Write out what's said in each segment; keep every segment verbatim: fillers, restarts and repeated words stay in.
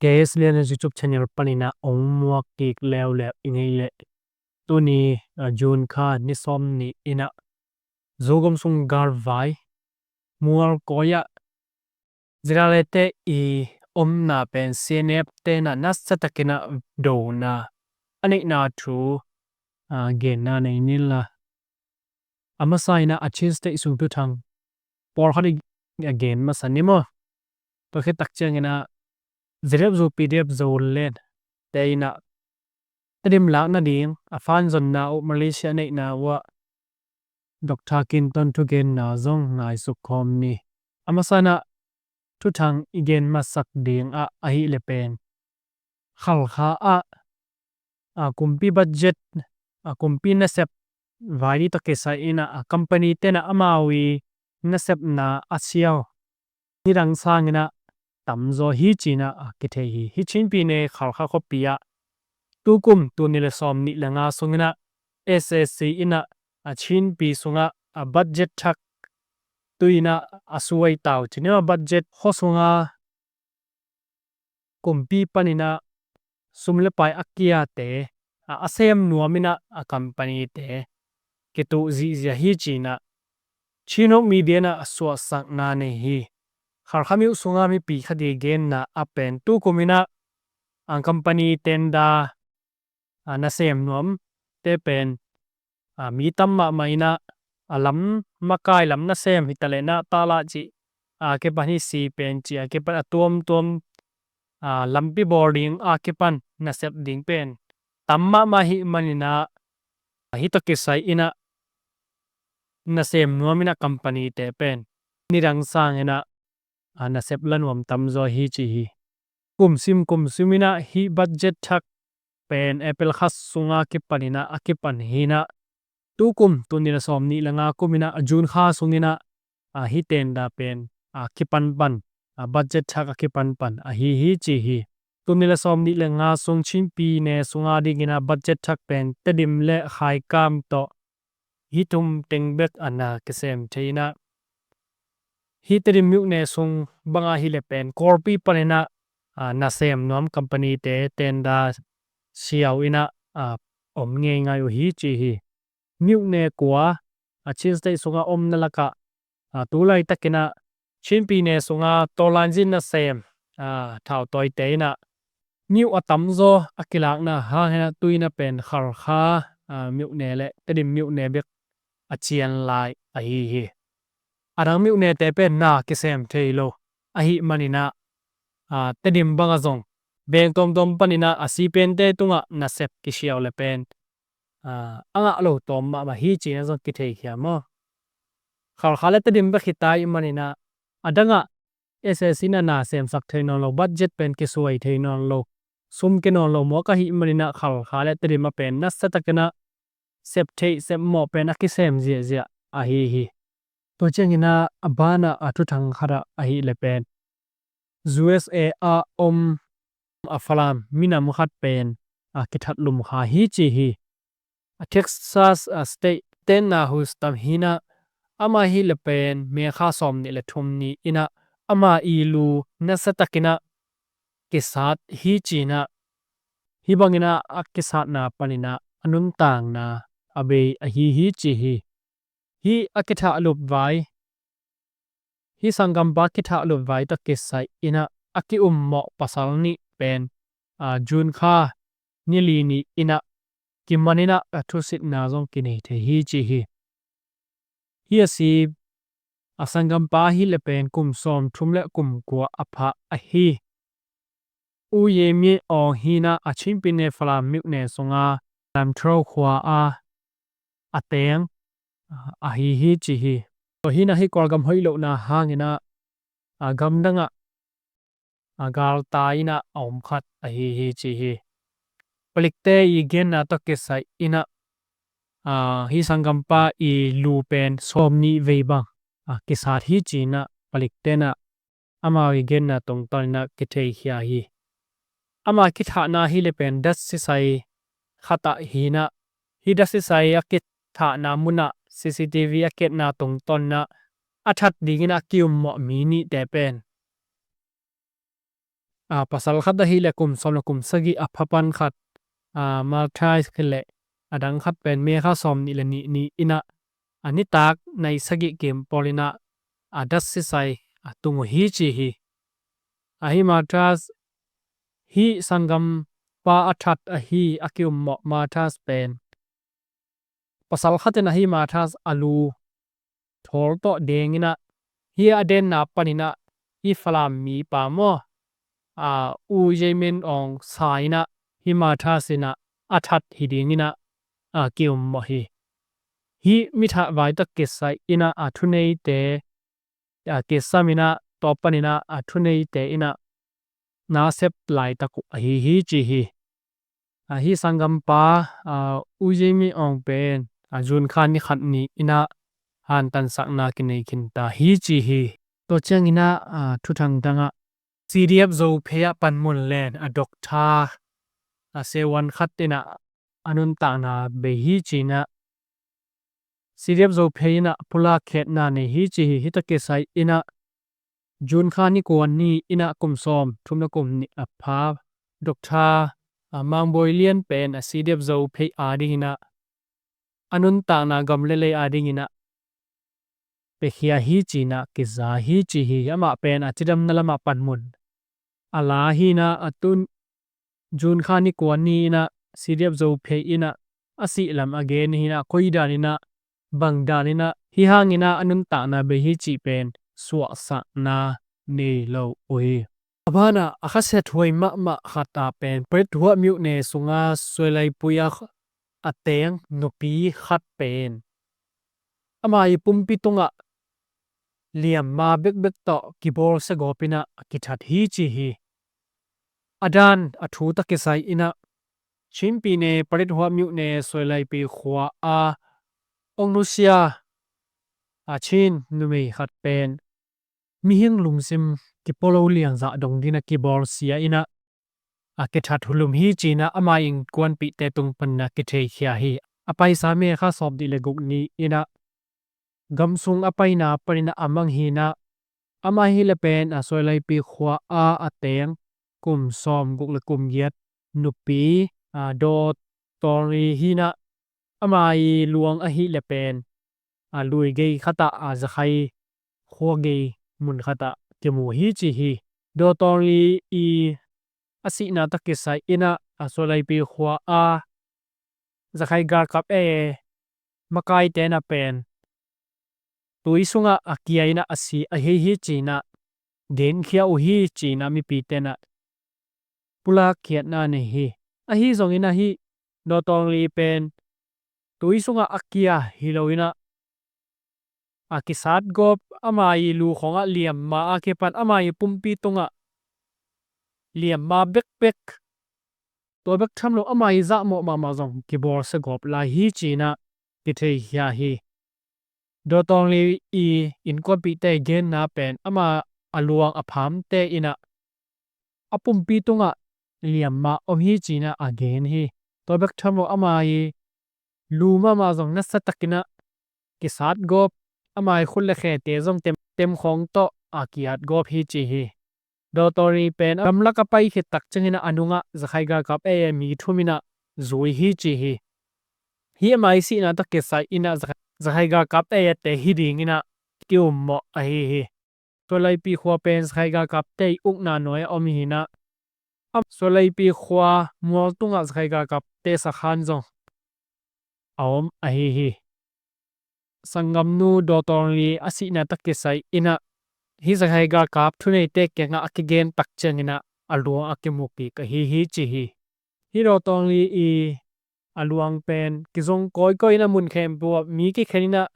K S Lian YouTube channel panin ah ong muak kik leuleu i nei leh, tuni, ah, June kha ni sawm nih in ah Zogam sung galvai Mualkawi ah Ziralete i omna pen C N F te'n ah nasa takin ah dona a neihna thu, ah, genna nei ni la. A masa in ah a Chin State sung thuthang pawlkhat i gen masa ni maw. Tua khit tak ciangin ah Z F U P D F Zoland te in ah Tedim lak nading a fund zonna uh Malaysia neihna uh ah Doctor Clinton thugenna zong ngaihsuk khawm ni. A masa in ah thuthang i gen masak ding ah ahih leh pen Khalkha ah, a, kumpi budget, a, kumpi nasep vai ding tawh kisai in ah, a, company te'n ah amau i nasepna a siau nidang sangin ah tamzaw hi ci-in ah, a, kithei hi. Hih Chinpi ne Khalkha khuapi ah tukum tul nih le sawm nih le nga sungin ah S A C in ah, a, Chinpi sungah, a, budget thak tu-in ah a suai tau ci-in ah budget khua sunga kumpi panin ah sum le pai a kiate, a, a sem nuam in ah a company te kituh zihziah hi ci-in ah Chin Home Media in ah a suahsakna nei hi. Khalkha myo sunga mipi khat i genna ah pen tukum in ah a company tender, a, nasem nuam te pen, a, mi tam mahmah in ah, a, lam makai lam nasem hi taleh na tala cih a kipan hi, si pen cih a kipan a tuamtuam, a, lampi bawl ding a kipan nasep ding pen tam mahmah ahih manin ah, a, hih tawh kisai in ah nasem nuam in ah company te pen nidang sangin ah, a, nasep la nuam tamzaw hi ci hi. Kumsim kumsim in ah hih budget thak pen April kha sunga kipan in ah a kipan hi-in ah tukum tul nih le sawm nih le nga kum in ah a June kha sungin ah, a, hih tender pen, a, kipan pan, a, budget thak a kipan pan ahi hi ci hi. Tul nih le sawm nih le nga sung Chinpi ne sunga dingin ah budget thak pen Tedim le Khaikam tawh hih thum teng bek a na kisem thei in ah, hih Tedim myo ne sung bang ahih leh pen Kawlpi panin ah, a, nasem nuam company te tender siau in ah, a, om ngeingai uh hi ci hi. Myo ne kua, a, Chin State sunga omna lakah, a, tu laitakin ah Chinpi ne sunga tawlanzin nasem, a, thautawite in ah myo a tamzaw a kilakna hangin ah tu-in ah pen Khalkha, a, myo ne le Tedim myo ne bek a cian lai ahi hi. A dang myo ne te pen na kisem thei lo ahih manin ah, a, Tedim bangah zong veng tuamtuam panin ah a si pente tungah nasep kisiau le pen, a, a ngah lo tawm mahmah hi ci-in ah zong kitheikhia maw. Khalkha le Tedim bek hi ta ahih manin ah a dangah S A C in ah na semsak thei nawn lo, budget pen kisuai thei nawn lo, sum kia nawn lo mawk ahih manin ah Khalkha le Tedim ah pen nasa takin ah sep theih sep mawh pen a kisem ziahziah ahi hi. Tua ciangin ah a banah a thuthang khat ah ahih leh pen U S A ah om a Falam minam khat pen a kithat lum kha hi ci hi. A Texas, a, State tenna Houston hi-in ah amah ahih leh pen May kha sawm nih le thum ni-in ah ama i lu nasa takin ah kisat hi ci-in ah, hih bangin ah a kisatna panin ah a nuntakna a bei ahi hi ci hi. Hih a kithah lup vai, hih sanggampa kithah lup vai tawh kisai in ah a ki-ummawh pasal nih pen, a, June kha ni li ni-in ah kiman in ah a thusitna zong kinei thei hi ci hi. Hih a si a sanggampa ahih leh pen kum sawmthum le kum kua a pha ahi U Ye Mie Aung hi-in ah a Chinpi ne Falam myo ne sunga Lam Thro khua ah a teng, a, ahi hi ci hi. Tua hi-in ah hih Kawlgam hoih lohna hangin ah, a, gamdang ah, a, galtai in ah a om khat ahi hi ci hi. Palikte i genna tawh kisai in ah, a, hih sanggampa i lu pen sawmnih vei bang, a, kisat hi ci-in ah palikte in ah amau i genna tungtawn in ah kitheikhia hi. Ama kithahna ahih leh pen dat sisai khat ah hi-in ah, hih dat sisai a kithahna munah C C T V a ki-etna tungtawn in ah a that dingin a ki-ummawh mi nihte pen a, pasal khat ahih leh kum sawm le kum sagih a pha pan khat, a, martyrs hi leh a dang khat pen May kha sawm nih le nih ni-in ah a nitak nai sagih kim pawl in ah a dat sisai a tung uh hi ci hi. Ahi martyrs, hih sanggampa a that ahi a ki-ummawh martyrs pen pasal khat in ah hih martyrs a lu thawl tawh deng in ah, hih a denna panin ah hih Falam mipa maw, a, U Ye Min Aung sa in ah hih martyrs in ah a that hi dingin ah, a, ki-ummawh hi. Hih mi that vai tawh kisai in ah a thuneite, a, kisam in ah tua panin ah a thuneite in ah na sep laitak uh ahi hi ci hi. A, hih sanggampa, a, U Ye Min Aung pen, a, June kha ni khat ni-in ah hantansakna kinei khin ta hi ci hi. Tua ciangin ah, a, thuthang dang ah C D F Zophei ah panmun len a doctor, a, sewan khat in ah a nuntakna bei hi ci-in ah C D F Zophei in ah pulak khiatna nei hi ci hi. Hih tawh kisai in ah June kha ni kua ni-in ah kum sawm thum le kum nih a pha doctor, a, Mang Bawi Lian pen a C D F Zophei adingin ah a nuntakna gam le lei adingin ah piakhia hi ci-in ah kiza hi ci hi. Amah pen a cidamna lamah panmun a la hi-in ah a tun June kha ni kua ni-in ah C D F Zophei in ah a sih lam a gen hi-in ah koi dan in ah bang dan in ah hih hangin ah a nuntakna bei hi cih pen suahsakna nei lo uh hi. A banah a khasiathuai mahmah khat ah pen Paletwa myone sunga Suailaipui ah a teng nupi khat pen ama ii pumpi tungah liamma bekbek tawh kibawlsia gawp in ah a kithat hi ci hi. A dan a thu tawh kisai in ah Chin pyine Paletwa myone Suailaipui khua a ong nusia a Chin numei khat pen mihing lungsim kipua lo liangzah dong dingin ah kibawlsia in ah a kithat hulum hi ci-in ah ama innkuanpihte tung panin ah kitheikhia hi. A paisa May kha sawm nih le guk ni-in ah gam sung a paina panin ah a mang hi-in ah ama hi leh pen a Suailaipui khua a a teng kum sawm guk le kum giat nupi, a, Daw Tawn Li hi-in ah ama ii luang ahih leh pen a lui gei khat ah, a, Zakhai khua gei mun khat ah kimu hi ci hi. Daw Tawn Li ii a sihna tawh kisai in ah a Suailaipui khua a Zakhai galkap A A makaite in ah pen tui sungah a kia in ah a si ahi hi ci-in ah genkhia uh hi ci-in ah mipite in ah pulak khiatna nei hi. Ahi zongin ah hih Daw Tawn Li pen tui sungah a kia hi lo-in ah a kisat gawp, ama ii lu khawngah liamma a kipan ama ii pumpi tungah liamma bekbek, tua bek tham lo ama ii zahmawh mahmah zong kibawlsia gawp lai hi ci-in ah kitheikhia hi. Daw Tawn Li ii innkuanpihte ii genna pen ama a luang a phamte in ah a pumpi tungah liamma om hi ci-in ah a gen hi. Tua bek tham lo ama ii lu mahmah zong nasa takin ah kisat gawp, ama ii khut le khete zong tem, tem khawng tawh a ki-at gawp hi ci hi. Daw Tawn Li pen gamlak a pai khit tak ciangin ah a nungah Zakhai galkap A A mi thum in ah zui hi ci hi. Hih ama ii sihna tawh kisai in ah Zakhai, Zakhai galkap A A te hi dingin ah ki-ummawh ahi hi. Suailaipui khua pen Zakhai galkapte ii ukna nuai-ah om hi-in ah, a Suailaipui khua mual tungah Zakhai galkapte sakhan zong a om ahi hi. Sanggamnu Daw Tawn Li a sihna tawh kisai in ah hih Zakhai galkap thuneite kiangah a kigen tak ciangin ah a luang a kimu kik ahi hi ci hi. Hih Daw Tawn Li ii a luang pen kizong kawikawi in ah mun khempeuh ah mi kikhen in ah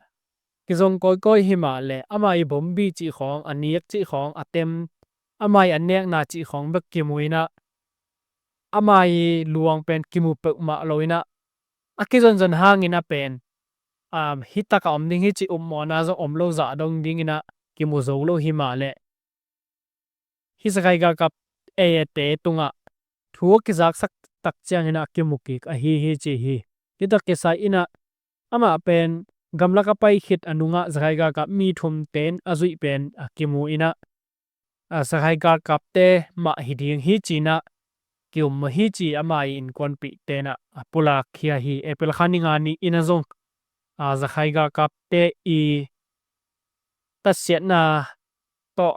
kizong kawikawi hi mah leh ama ii bombi cih khawng, a nik cih khawng, a tem, ama ii a nekna cih khawng bek kimu in ah ama ii luang pen kimu peuhmah lo-in ah a kizonzon hangin ah pen, um, hih takah om ding hi cih upmawhna zong om lo zah dong dingin ah kimu zo lo hi mah leh hih Zakhai galkap A A te tungah thu a kizaksak tak ciangin ah kimu kik ahi hi ci hi. Hih tawh kisai in ah amah pen gamlak a pai khit a nungah Zakhai galkap mi thumte in a zuih pen a kimu in ah a, Rakhine galkapte mah hi ding hi ci-in ah ki-um mah hi ci ama i innkuanpihte in ah a pulak khia hi. April kha ni nga ni-in ah zong a, Rakhine galkapte i tatsiatna tawh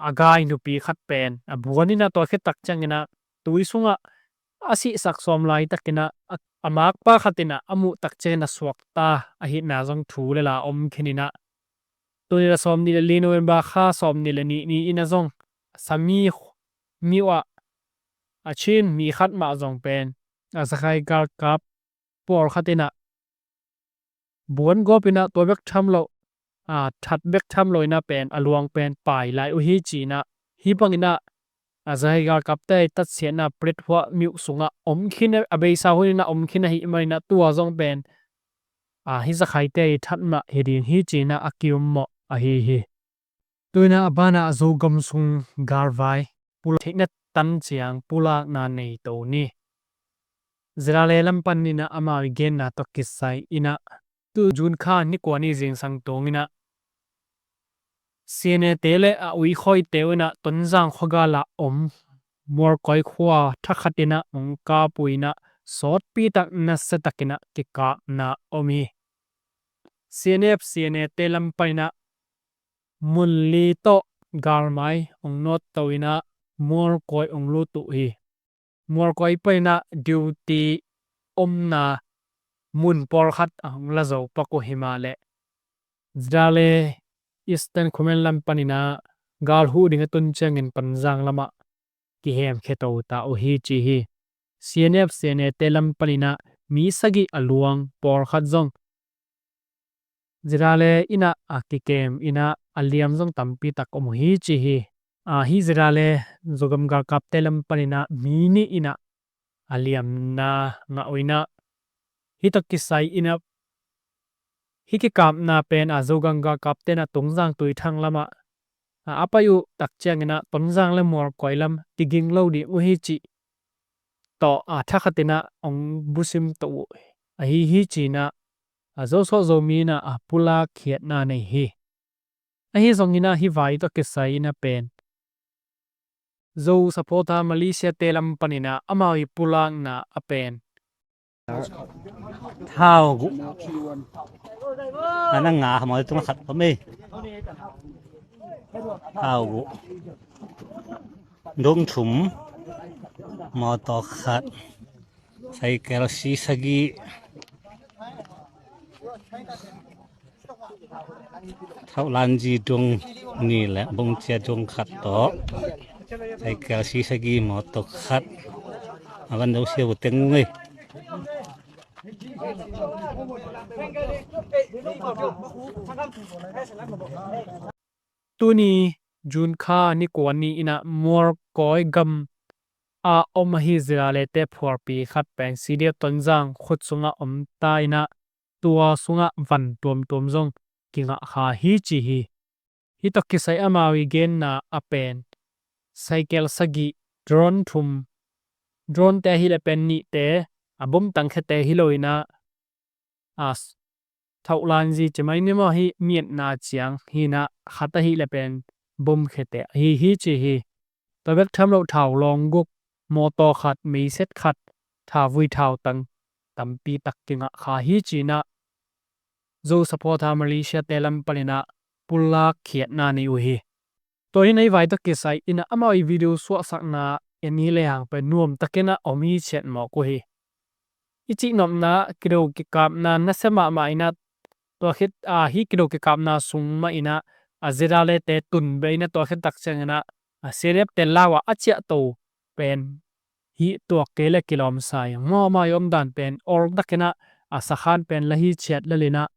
a gai nupi khat pen a buan in ah, tua khit tak ciangin ah tui sungah a sihsak sawm laitakin ah a, a makpa khat in ah a muh tak ciangin a suakta ahihna zong thu le la om khin in ah, tuni la sawmnih le li November kha sawmnih le nih ni-in ah zong Sami myo ah a Chin mi khat mah zong pen a, Rakhine galkap pawlkhat in ah buan gawp in ah tua bek tham lo, a, that bek tham lo in ah pen a luang pen pai lai uh hi ci-in ah, hih bangin ah a, Rakhine galkapte i tatsiatna Plethuah myo sungah om khin a, a beisa hun in ah om khin ahih manin ah tua zong pen a, hih Rakhinete i that mah hi ding hi ci-in ah a ki-um mawh ahi hi. Tu-in ah a banah Zogam sung galvai pulak theihna tan ciang pulakna nei to ni. ZRA lam panin ah amau i genna tawh kisai in ah tu June kha ni kua ni zingsang tungin ah CNA te le a uikhawite uh in ah Tonzang khuagal ah om Mualkawi khua thakhat in ah hong kap uh in ah sawtpi tak nasia takin ah kikapna om hi. CNF CNA te lam panin ah mun li tawh galmai hong nawt to in ah Mualkawi hong lut uh hi. Mualkawi panin ah duty omna mun pawlkhat a hong la zo pak uh hi mah leh ZRA Eastern Command lam panin ah gal huh ding a tun ciangin Panzang lamah kihemkhia to ta uh hi ci hi. CNF CNA te lam panin ah mi sagih a luang pawlkhat zong ZRA in ah a kikem in ah a liam zong tampi tak om uh hi ci hi. A, hih ZRA Zogam galkapte lam panin ah mi nih in ah a liamna ngah uh in ah hih tawh kisai in ah hih kikapna pen a, Zogam galkapte in ah Tonzang Tuithang lamah a, a pai uh tak ciangin ah Tonzang le Mualkawi lam kiging lo ding uh hi cih tawh a, thakhat in ah hong busim to uh ahi hi ci-in ah a, Zo suah Zomi in ah a pulak khiatna nei hi. Ahi zongin ah hih vai tawh kisai in ah pen Zo supporter Malaysia te lam panin ah amau i pulakna a pen thau guh a na nga maw tung khat pa mei. Thau guh, dong thum, mawtaw khat, saikel si sagih, thauhlanzi dong nih le bongcia dong khat tawh saikel si sagih, mawtaw khat, a van do sia bu teng ngei. Tuni June kha ni kua ni-in ah Mualkawi gam a om ahi ZRA te phualpi khat pen CDF Tonzang khut sungah om ta in ah tua sungah van tuamtuam zong kingah kha hi ci hi. Hih tawh kisai amau i genna a pen saikel sagih, drone thum, drone te ahih leh pen nihte, a bom tangkhiate hi lo in ah a, thauhlanzi ci mai ni maw, hih mietna ciang hi in ah khat ahih leh pen bomkhiate ahi hi ci hi. Tua bek tham lo thau lawng guk, mawtaw khat, meiset khat, thauvui thautang tampi tak kingah kha hi ci-in ah Zo supporter Malaysia te lam panin ah pulak khiatna nei uh hi. Tua hi in ah hih vai tawh kisai in ah amau i video suahsakna en hi lehang pen nuam takin ah om hi ciat mawk uh hi. I cihnopna kido kikapna nasia mahmah in ah tua khit a, hih kido kikapna sung mah in ah a, ZRA te tun bei in ah tua khit tak ciangin ah a, CNF te lau ah a ciahto pen hih tuak kei le kilawm sa hi. Mawhmai om dan pen awl takin ah a, sakhan pen la hi ciat lel in ah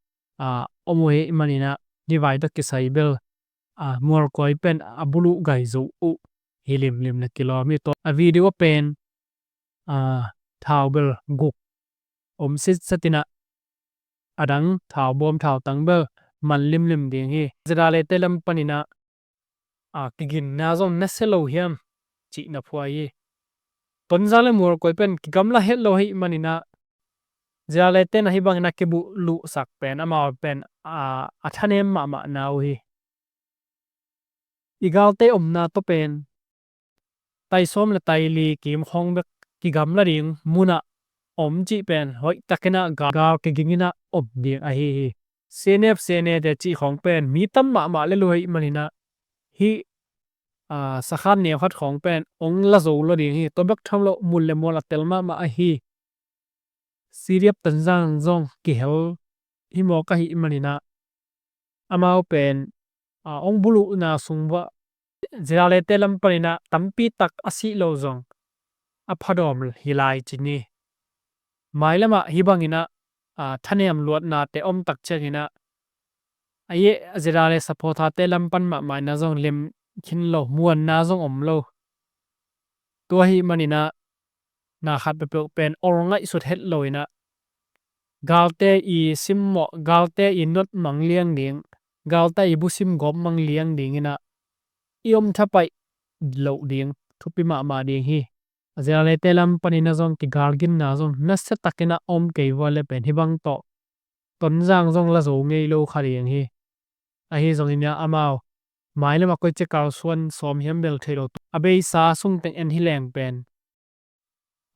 a, om uh hi manin ah hih vai tawh kisai bel a, Mualkawi pen a buluh gai zo uh hi limlim na kilawm hi. Tua a video pen a, thau bel guk om sitset in ah a dang thau bawm thau tang bel man limlim ding hi. ZRA te lam panin ah a, kiginna zong nasia lo hiam cihna phuai hi. Tonzang le Mualkawi pen kigamla het lo hi manin ah ZRA te in ah hih bangin ah kibuh luhsak pen amau pen a, a thanem mahmahna uh hi. i galte omna tawh pen tai sawm le tai li kim khawng bek kigamla ding munah om cih pen hoihtakinah gal, gal kigingin ah om ding ahi hi. C N F, C N A te cih khawng pen mi tam mahmah le luhei maninah hih, aa, sakhan neu khat khawng pen ong la zo lo ding hi. Tua bek tham lo mun le mual a tel mahmah ahi. C D F Tonzang zong kihel hi mawk ahih maninah amau pen, aa, ong buluhna sung uah ZRA te lam paninah tampi tak a sih lo zong a phadawm hi lai ci ni. Mailamah hih banginah, aa, thanem luatnate om tak cianginah a yeh ZRA supporter te lam pan mahmah inah zong lem khin lo, muanna zong om lo. Tua ahih maninah na khat peuhpeuh pen ol ngaihsut het lo inah galte i simmawh, galte i notmang liang ding, galte i busim gawpmang liang dinginah i om thapaih loh ding thupi mahmah ding hi. ZRA te lam paninah zong kigalginna zong nasiatakinah om kei vua le pen hih bang tawh Tonzang zong la zo ngei lo kha ding hi. Ahi zongin ah amau mailamah koici kalsuan sawm hiam bel thei lo, a beisa sungteng en hi leng pen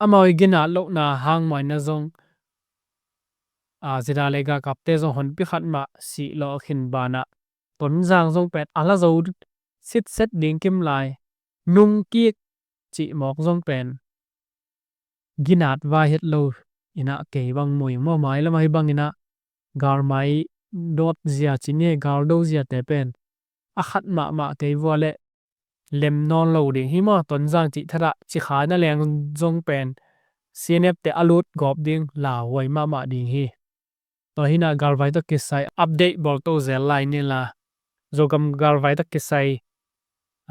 amau i ginat lohna hang mah inah zong, aa, ZRA le galkapte zong honpi khat mah sih lawh khin banah Tonzang zong pen a la zo sitset ding kim lai, nungkik cih mawk zong pen ginat vai het lo inah kei bang mu ing maw. Mailamah hih banginah galmai dawt zia ci ni, galdo ziate pen a khat mahmah kei vua le lem nawn lo ding hi maw. Tonzang cih thatah ci kha na leng zong pen C N F te a lut gawp ding lauhuai mahmah ding hi. Tua hinah galvai tawh kisai update bawl to zel lai ni la, Zogam galvai tawh kisai,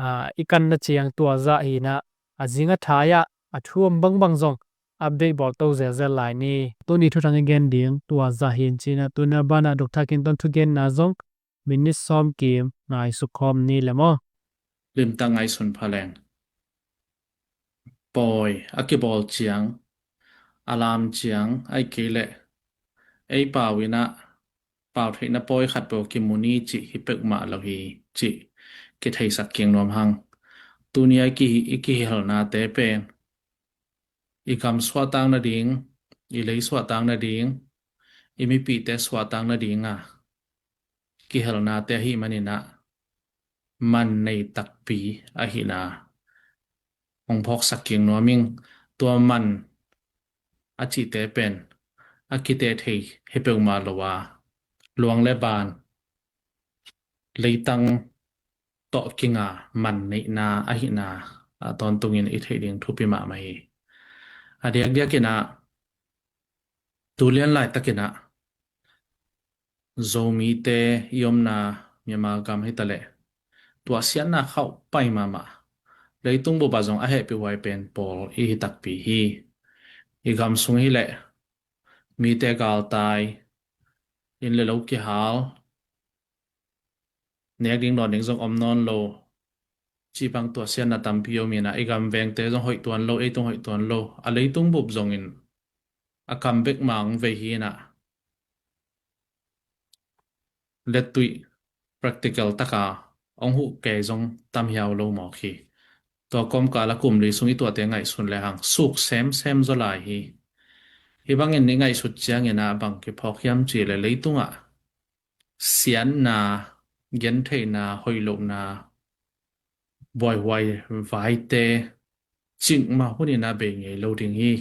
aa, i kanna ciang tua zah hinah a zing a thai ah a thu om bangbang zong update bawl to zelzel lai ni. Tuni thuthang i gen ding tua zah hin cinah tuna banah Doctor Kinton thugenna zong minit sawm kim ngaihsuk khawm ni le maw. Limtak ngaihsun pha leng. Pawi a kibawl ciang, a lam ciang, ahih kei leh ei pau inah pau theihna pawi khat peuh kimu ni cih hi peuhmah lo hi cih kitheisak kik nuam hang. Tuni a i kihi-, i kihelnate pen i gam suahtak nading, i lei suahtak nading, i mipite suahtak nadinga kihelnate ahih maninah man nei takpi ahihna hong phawksak kik nuam ing. Tua man a cihte pen a kiteh thei hi peuhmah lo a, luang le ban, leitang tawh kinga man neihna ahihna a tawntungin i theih ding thupi mahmah hi. A diakdiakinah tu lian laitakinah Zomite i omna Myanmar gam hitaleh tuahsiatna khauh pai mahmah. Leitung bup ah zong a hehpihhuai pen pawl i hi takpi hi. I gam sung hileh mite galtai, inn le lo kihal, nek ding dawn ding zong om nawn lo cih bang tuahsiatna tampi om inah i gam vengte zong hoih tuan lo, ei tung hoih tuan lo. A leitung bup zongin a kam bek mah hong vei hi inah lettuih practical taka hong huh kei zong tam hiau lo mawk hi. Tua kawmkal a kum li sung i tuahte ngaihsun lehang suk semsem zaw lai hi. Hih bangin i ngaihsut ciangin ah bang kiphawk hiam cih leh leitungah siatna, gentheihna, hoih lohna, buaihuai vaite cikmah hunin a bei ngei lo ding hi.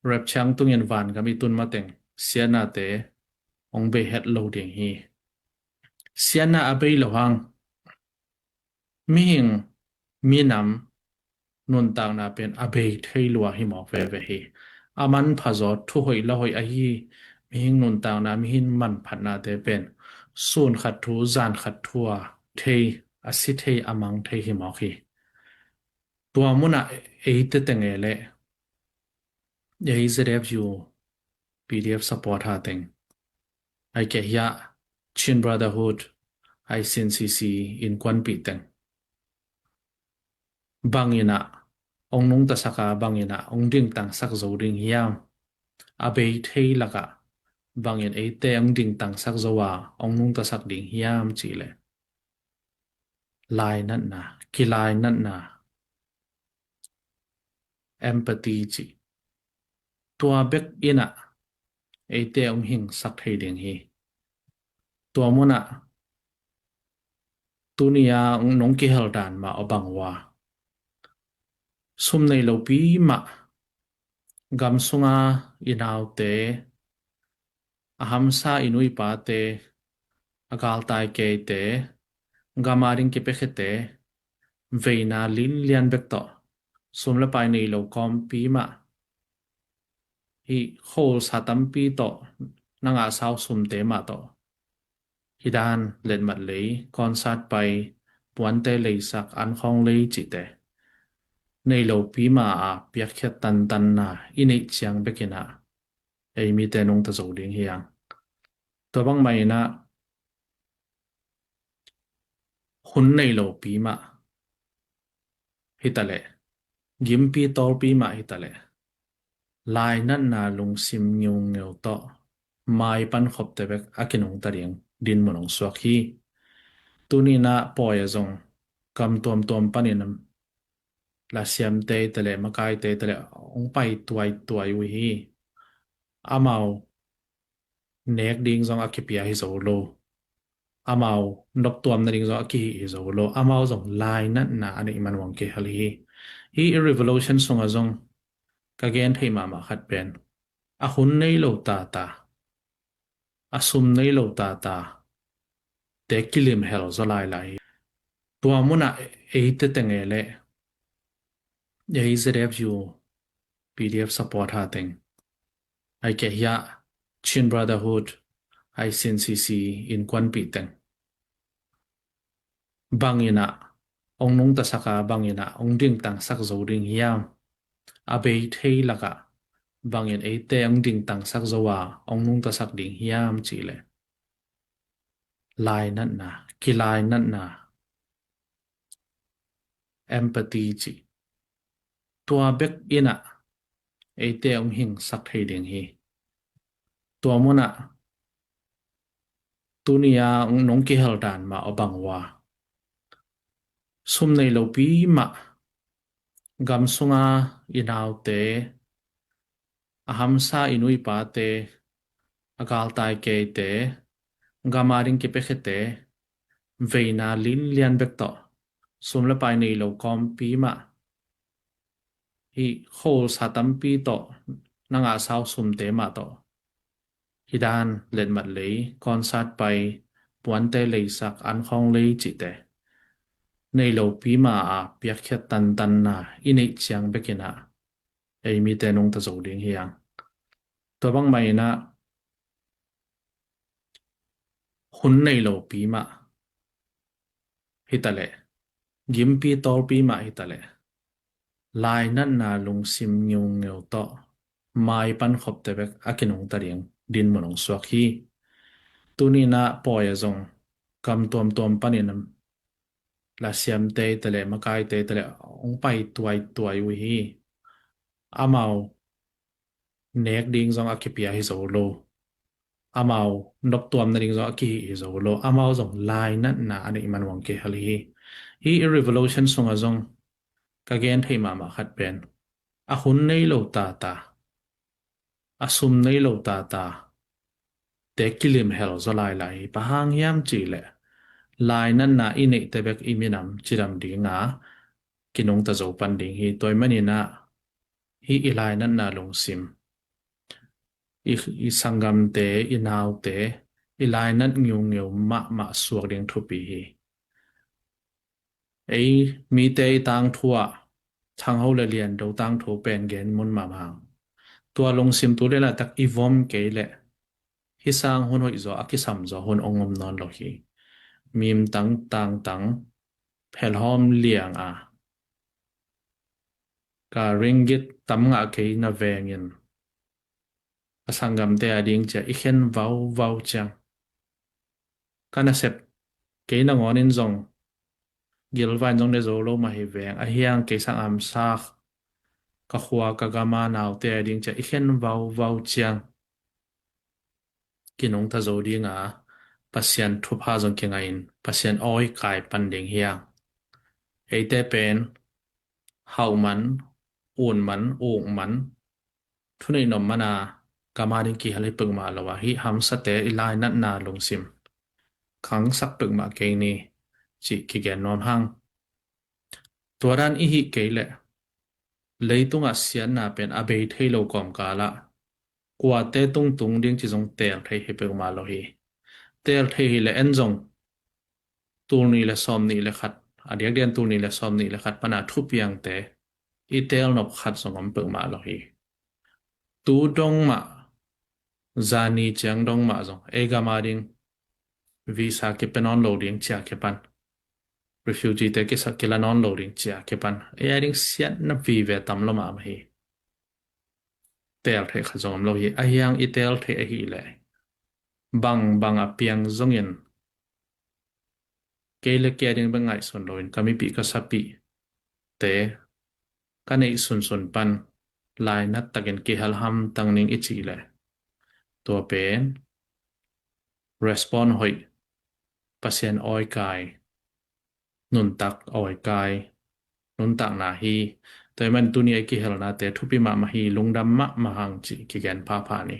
Rapture hong tungin vangam i tun mateng siatnate hong bei het lo ding hi. Siatna a bei lo hang mihing, minam nuntakna pen a bei thei lua hi mawk veve hi. A manpha zaw, thu hoih la hoih ahi mihing nuntakna, mihing manphatnate pen sun khat thu, zan khat thu a thei, a si thei, a mang thei hi mawk hi. Tua munah eite teng e leh ei Z F U, P D F support ha teng, ahih kei leh Chin Brotherhood, I C N C C innkuanpih teng bang inah hong nungtasak a, bang inah hong dingtangsak zo ding hiam? A bei thei lakah bang in eite hong dingtangsak zo a hong nungtasak ding hiam cih leh Lainatna, kilainatna, empathy cih, tua bek in ah eite hong hingsak thei ding hi. Tua mun ah tuni a nong kihel dan mah a bang uh a, sum nei lopi mah, gam sunga i naute, a hamsa i nu i pate, a galtai keite, gam a ding kipiakhete, veina linlian bek tawh, sum le pai nei lo kawmpi mah, hih kholsa tampi tawh, na ngahsa uh sumte mah tawh, hih dan letmat lei, concert pai, puante leisak, ankhawng lei cihte nei lopi mah a piakkhiat tantanna i neih ciang bek in ah ei mite nungta zo ding hi hang. Tua bangmah in ah hun nei lopi mah hi ta leh, gimpi tawlpi mah hi ta leh, lainatna lungsim ngiungeu tawh mai pan khopte bek a kinungta ding dinmun hong suak hi. Tuni in ah pawi ah zong gam tuamtuam panin lasiamte hi ta leh, makaite hi ta leh hong pai tuaituai uh hi. Amau nek ding zong a kipia hi zo lo, amau noptuam nading zong a kihih hi zo lo, amau zong lainatna a neih man uh hong kihel hi. Hih revolution sungah zong ka gen theih mahmah khat pen, a hun nei lo tata, a sum nei lo tata te kilim hel zaw lailai hi. Tua mun ah eite teng e leh, ei Z F U, P D F supporter teng, ahih keh hiah Chin Brotherhood, ahih sin C C innkuanpih teng, bang in ah hong nungtasak a, bang in ah hong dingtangsak zo ding hiam? A bei thei lakah bang in eite hong dingtangsak zo a hong nungtasak ding hiam cih leh, lainatna, kilainatna, empathy cih, tua bek in ah eite hong hingsak thei ding hi. Tua mun ah tuni a nong kihel dan mah a bang uh a, sum nei lopi mah, gam sunga i naute, a hamsa i nu i pate, a galtai keite, gam a ding kipiakhete, veina linlian bek tawh, sum le pai nei lo kawmpi mah, hih kholsa tampi tawh, na ngahsa uh sumte mah tawh, hih dan letmat lei, concert pai, puante leisak, ankhawng lei cihte nei lopi mah a piakkhiat tantanna i neih ciang bek in ah ei mite nungta zo ding hi hang. Tua bangmah in ah hun nei lopi mah hi ta leh, gimpi tawlpi mah hi ta leh, lainatna lungsim ngiungeu tawh mai pan khopte bek a kinungta ding dinmun hong suak hi. Tuni in ah pawi ah zong gam tuamtuam panin lasiamte hi ta leh, makaite hi ta leh hong pai tuaituai uh hi. Amau nek ding zong a kipia hi zo lo, amau noptuam nading zong a kihih hi zo lo, amau zong lainatna a neih man uh hong kihel hi. Hih revolution sungah zong ka gen theih mahmah khat pen, a hun nei lo tata, a sum nei lo tata te kilim hel zaw lailai hi. Bang hang hiam cih leh, lainatna i neihte bek i minam cidam ding a kinungta zo pan ding hi. Tua ahih manin ah hih i lainatna lungsim, i, i sanggamte, i naute, i lainat ngiungeu mahmah suak ding thupi hi. Ei mite i tangthu ah, Thang Ho le Lian Do tangthu pen gen mun mahmah hang. Tua lungsim tu le laitak i vom kei leh, hih sang hun hoih zaw, a kisam zaw hun hong om nawn lo hi. Mim tang tangtang, phelhawm liang a, ka ringgit tam ngah kei na veng in, ka sanggamte a ding ci a i khen vauvau ciang, ka nasep kei nangawn in zong gilvai in zong ne zo lo mah hi veng, ahi hang kei sang amsak, ka khua ka gam a naute a ding ci a i khen vauvau ciang, kinungta zo ding a, Pasian thupha zong kingah in, Pasian awi kai pan ding hi hang. Eite pen hauh man, un man, uk man, thuneih nop man a, gam a ding kihel hi peuhmah lo a, hih hamsate i lainatna lungsim khangsak peuhmah kei ni, cih kigen nuam hang. Tua dan i hih kei leh leitungah siatna pen a bei thei lo kawmkal ah kuate tungtung ding ci zong teel thei hi peuhmah lo hi. Teel thei hi leh en zong tul nih le sawm nih le khat, a diakdiakin tul nih le sawm nih le khat pan a thupiangte i teel nop khat zong om peuhmah lo hi. Tu dong mah, zani ciang dong mah zong ei gam a ding visa kipia nawn lo ding ci a kipan, refugee te kisa kila nawn lo ding ci a kipan, ei a ding siatna vive tam lo mahmah hi. Teel theih khat zong om lo hi. Ahi hang i teel theih ahih leh bangbang a piang zongin kei le kei a ding bek ngaihsun loin ka mipih ka sapihte ka neih sunsun pan lainat takin kihel hamtang ning i cih leh, tua pen respond hoih, Pasian awi kai, nuntak awi kai, nuntakna hi. Tua ahih man tuni a i kihelnate thupi mahmah hi, lungdam mahmah hang cih kigen phapha ni.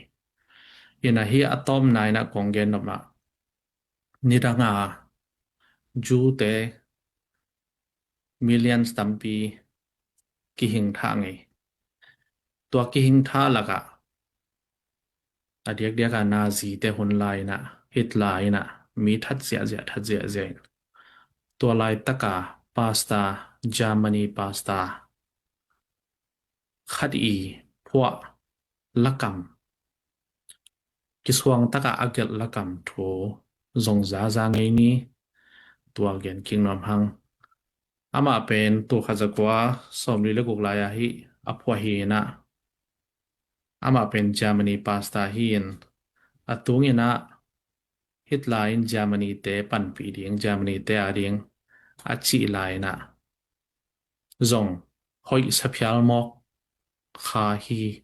Ina hi a tawpna in a kong gen nop mah, nidang a Jew te millions tampi kihing thah ngei. Tua kihing thah lakah a diakdiak a Nazi te hun lai in a, Hitler in a, mi that ziahziah, that ziahziah in, tua laitak a pastor, Germany pastor khat i phuah lakam, kisuang tak a a gelh lakam thu zong zaza ngei ni. Tua gen kik nuam hang. Amah pen tul khat za kua sawmli le guk lai a hih a phuah hi in a, amah pen Germany pastor hi in, a tung in a Hitler in Germany te panpih ding, Germany te a ding a cih lai in a zong hoih saphial mawk kha hi.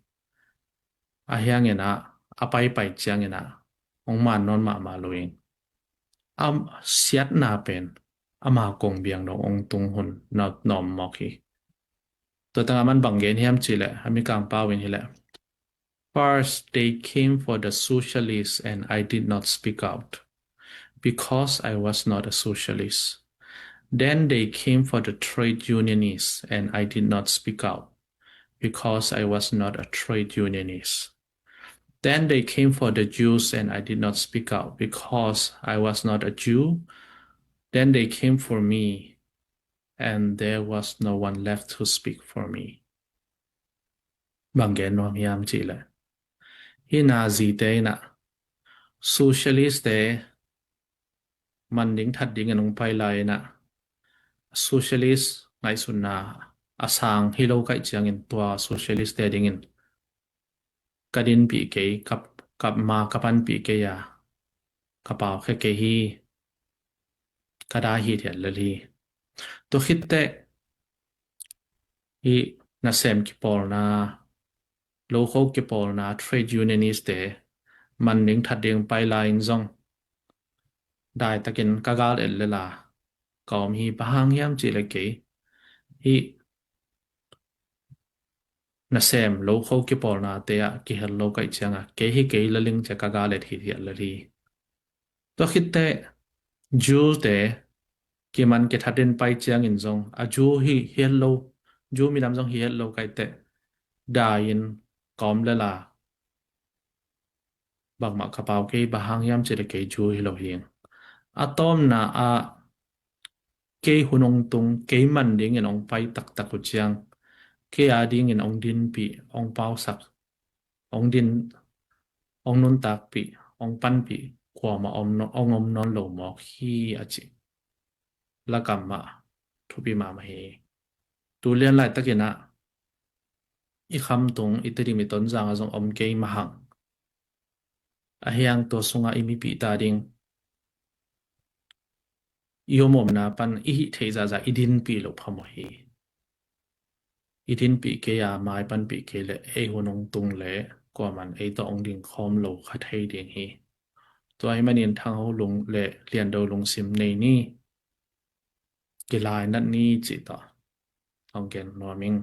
Ahi hangin a, a paipai ciangin a hong man nawn mahmah lo in, a siatna pen ama kong biang dong hong tung hun na nuam mawk hi. Tua tangah man bang gen hiam cih leh, a Mikang pau in hi leh, first they came for the socialists and I did not speak out because I was not a socialist. Then they came for the trade unionists and I did not speak out because I was not a trade unionist. Then they came for the Jews and I did not speak out because I was not a Jew. Then they came for me and there was no one left to speak for me. Bang gen nuam hiam cih leh, hih Nazi te in a, socialist te man ding that dingin hong pai lai in a, socialist ngaihsutna a sang hi lo kaih ciangin tua socialist te dingin ka dinpih kei, ka, ka ma ka panpih kei a, ka pau khe kei hi, ka dai hithiat lel hi. Tua khit teh hih nasem kipawlna, lokho kipawlna, trade unionist te man ding that ding pai lai in zong dai takin ka gal et lel a ka om hi. Bang hang hiam cih leh kei hih nasem lokho kipawlna te ah kihel lo kaih ciang a, kei hi kei la ling ci a ka gal et hithiat lel hi. Tua khit teh Jew te kiman kithat in pai ciangin zong a Jew hi het lo, Jew minam zong hi het lo kaih teh dai in ka om lel a, bangmah ka pau kei. Bang hang hiam cih leh kei Jew hi lo hi. A tawpna ah kei hun hong tung, kei man dingin hong pai taktak uh ciang, kei a dingin hong dinpih, hong pausak, hong din, hong nuntakpih, hong panpih kuamah om no, hong om nawn lo mawk hi, a ci. Lakam mah thupi mahmah hi. Tu lian laitakin a i khamtung, i Tedim, i Tonzang ah zong om kei mah hang. Ahi hang tua sungah i mipihte ding i om omna pan i hih theih zahzah i dinpih loh phamawh hi. I dinpih kei a, mai panpih kei leh ei hun hong tung leh kuaman ei tawh hong ding khawm lo kha thei ding hi. Tua ahih manin thangho lung le liando lungsim nei ni. kilainat ni cih tawh hong gen nuam ing.